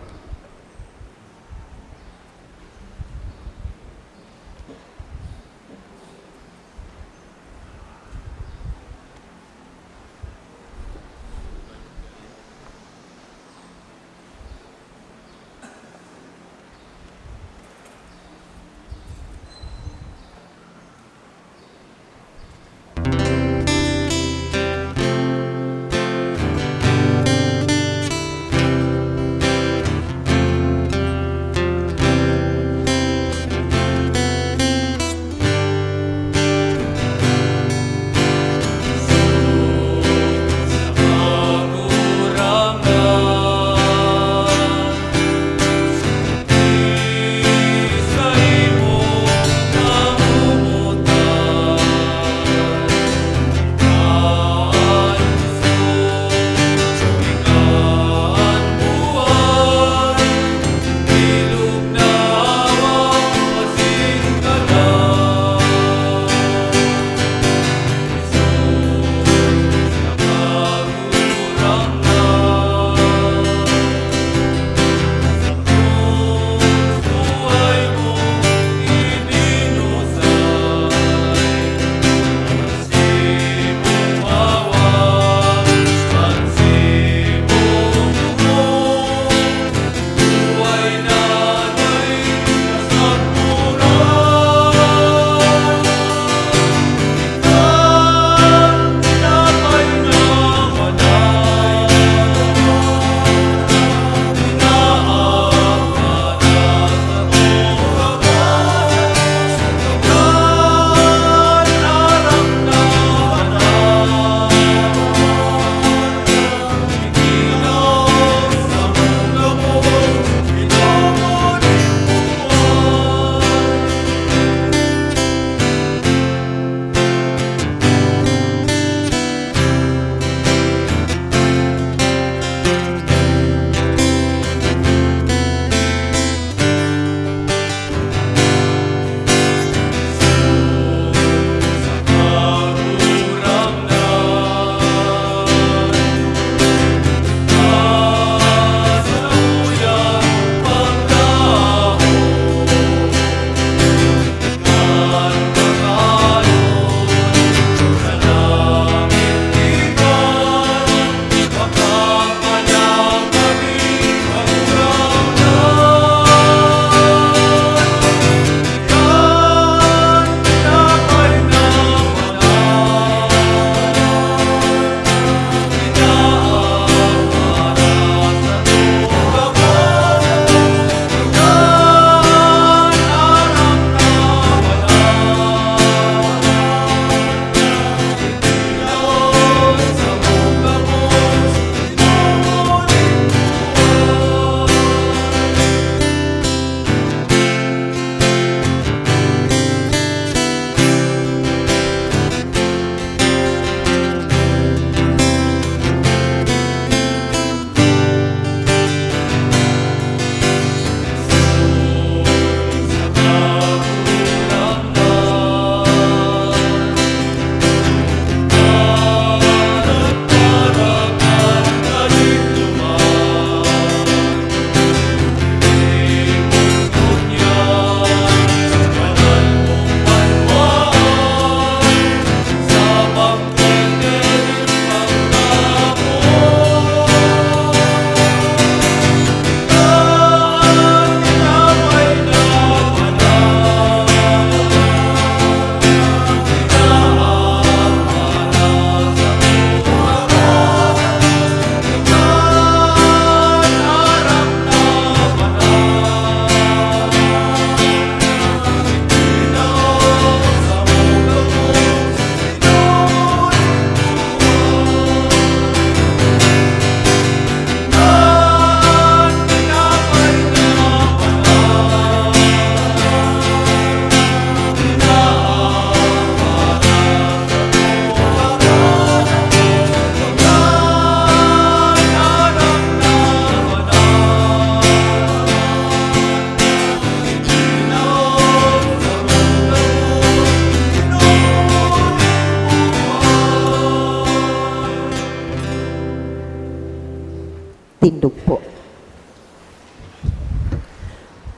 Tindog po.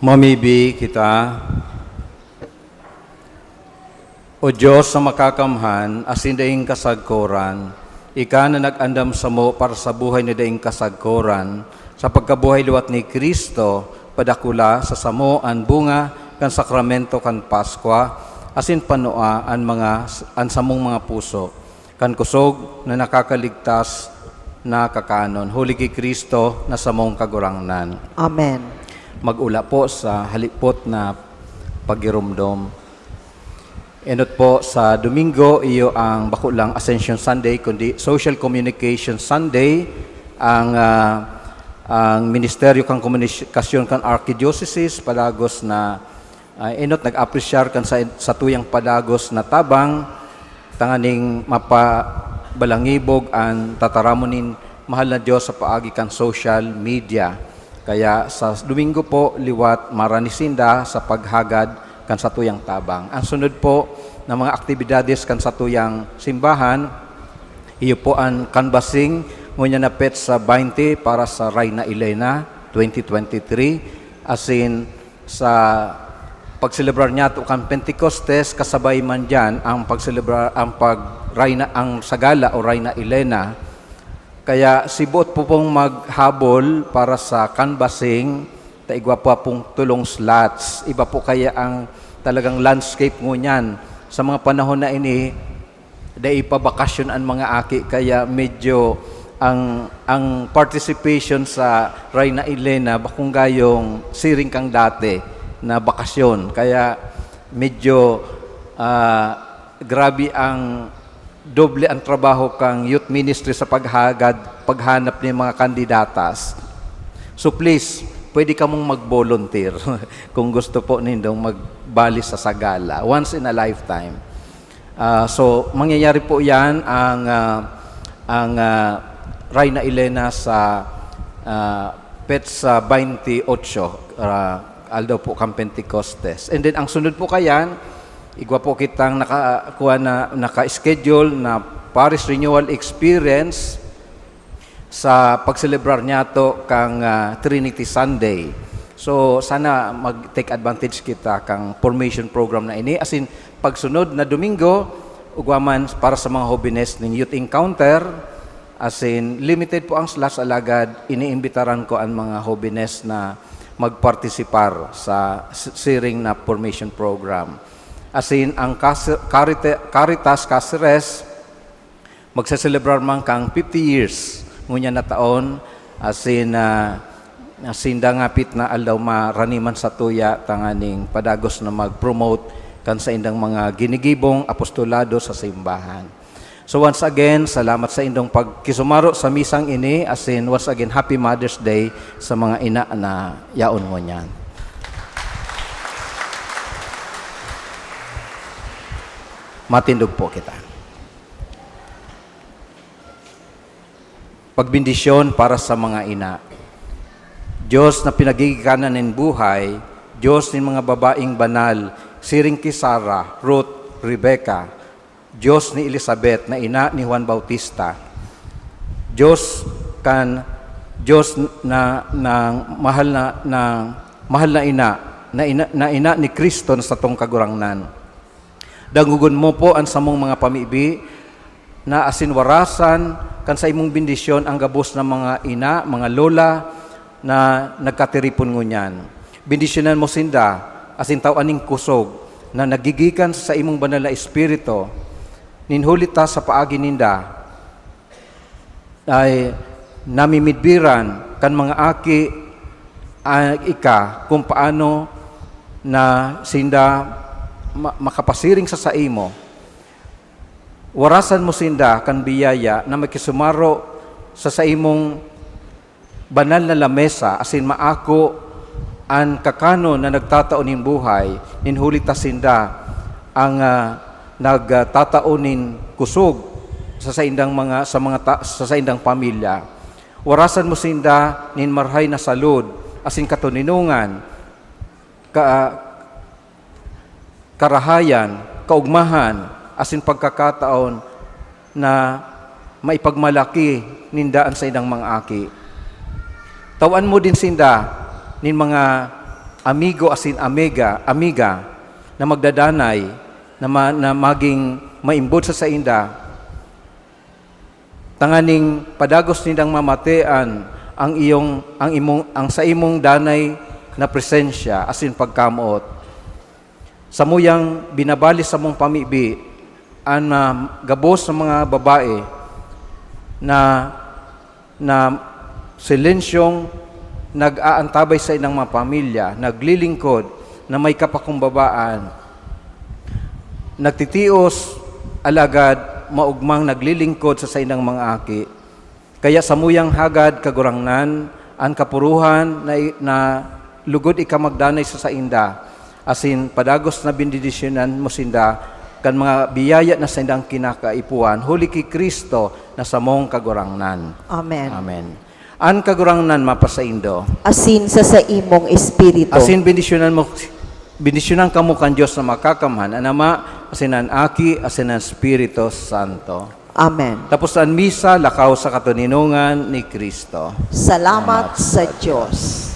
Mamibi kita. O Diyos na makakamhan, asin daing kasagkoran, ika na nag-andam samo para sa buhay na daing kasagkoran, sa pagkabuhay liwat ni Cristo, padakula sa samo an bunga kan sakramento kan Paskwa, asin panua an mga, an samong mga puso. Kan kusog na nakakaligtas na kakanon, huli ki Cristo na samong Kagurangnan. Amen. Mag-ula po sa halipot na pagiromdom. Enot po sa Domingo, iyo ang bako lang Ascension Sunday, kundi Social Communication Sunday. Ang, ah, ang Ministeryo kan Komunikasyon kan Archdiocese padagos na, ah, enot nag-apresyar kan sa, satuyang padagos na tabang tanganing mapabalangibog an tataramon nin mahal na Dios sa paagi kan social media. Kaya sa Domingo po, liwat marani sinda sa paghagad kan satuyang tabang. Ang sunod po na mga aktibidades kan satuyang simbahan, iyo po an canvassing, ngunyan na petsa baynte para sa Reina Elena twenty twenty-three, asin sa pagselebrar niyato kan Pentecostes, kasabay man diyan ang pagselebrar, ang pag-Reina, ang Sagala o Reina Elena. Kaya si boot po pong maghabol para sa canvassing, ta igwa pa pong tolong slots. Iba po kaya ang talagang landscape ngunyan. Sa mga panahon na ini, dai pa bakasyon an mga aki, kaya medyo ang, ang participation sa Reina Elena bakong gayong siring kan dati na bakasyon. Kaya medyo, ah, grabe ang doble ang trabaho kan youth ministry sa paghagad, paghanap nin mga kandidatas. So please, pwede kamong mag-volunteer kung gusto po nindong magbali sa Sagala. Once in a lifetime. Ah, so, mangyayari po yan, ang, ah, ang, ah, Reina Elena sa, ah, petsa baynte otso, ah, aldaw po kan Pentecostes. And then, ang sunod po kayan, igwa po kitang naka-, kuha na, naka-schedule na Parish Renewal Experience sa pagselebrar niyato kang, ah, Trinity Sunday. So, sana mag-take advantage kita kang formation program na ini. Asin, pagsunod na Domingo, ugwa man para sa mga hobenes ning Youth Encounter, asin limited po ang slots, alagad iniimbitaran ko ang mga hobenes na magpartisipar sa s-, siring na formation program. Asin ang Cas-, Carita-, Caritas Caceres, magseselebrar man kang fifty years ngunyan na taon, asin, ah, sinda ngapit na aldaw marani man satuya tanganing padagos na mag-promote kan saindang mga ginigibong apostolado sa simbahan. So once again, salamat sa indong pagkisumaro sa misang ini, asin once again, Happy Mother's Day sa mga ina na yaon ngunyan. Matindog po kita. Pagbendisyon para sa mga ina. Dios na pinagigikanan nin buhay, Dios nin mga babaeng banal, siring ki Sara, Ruth, Rebecca, Dios ni Elizabeth na ina ni Juan Bautista, Dios kan, Dios na, na mahal na, na mahal na ina, na ina, na ina ni Cristo na satong Kagurangnan. Dangogon mo po an samong mga pamibi na asin warasan kan saimong bendisyon ang gabos na mga ina, mga lola na nagkatiripon ngunyan. Bendisyonan mo sinda asin taw-an nin kusog na nagigikan sa saimong banal na Espiritu. Nin huli ta sa paagi ninda, ay namimidbiran kan mga aki, ah, ika kung paano na sinda ma-, makapasiring sa saimo. Warasan mo sinda kan biyaya na makisumaro sa saimong banal na lamesa asin maako an kakanon na nagtatao nin buhay, nin huli ta sinda ang, ah, nagtatao nin kusog sa saindang mga, sa mga ta-, sa saindang pamilya. Warasan mo sinda nin marahay na salud asin katoninongan, ka-, karahayan, kaogmahan, asin pagkakataon na maipagmalaki ninda an saindang mga aki. Tawan mo din sinda nin mga amigo asin amiga, amiga na magdadanay na, ma- na maging maimbod sa sainda, tanganing padagos nindang mamatean ang iyong ang imong ang sa imong danay na presensya asin pagkamoot. Samuyang binabali sa mong pamibi an ah, gabos sa mga babae na na silensyong nag-aantabay sa inang mga pamilya, naglilingkod na may kapakumbabaan, nagtitios, alagad maugmang naglilingkod sa saindang mga aki. Kaya samuyang hagad, Kagurangnan, an kapuruhan na, na lugod ika magdanay sa sainda, asin padagos na bendisyonan mo sinda kan mga biyaya na saindang kinakaipuhan, huli ki Cristo na samong Kagurangnan. Amen. Amen. An Kagurangnan mapasaindo. Asin sa saimong espiritu. Asin bendisyonan mo, bendisyonan kamo kan Dios na Makakamhan, an Ama, asin an Aki, asin an Espiritu Santo. Amen. Tapos an misa, lakaw sa katoninongan ni Cristo. Salamat sa Diyos.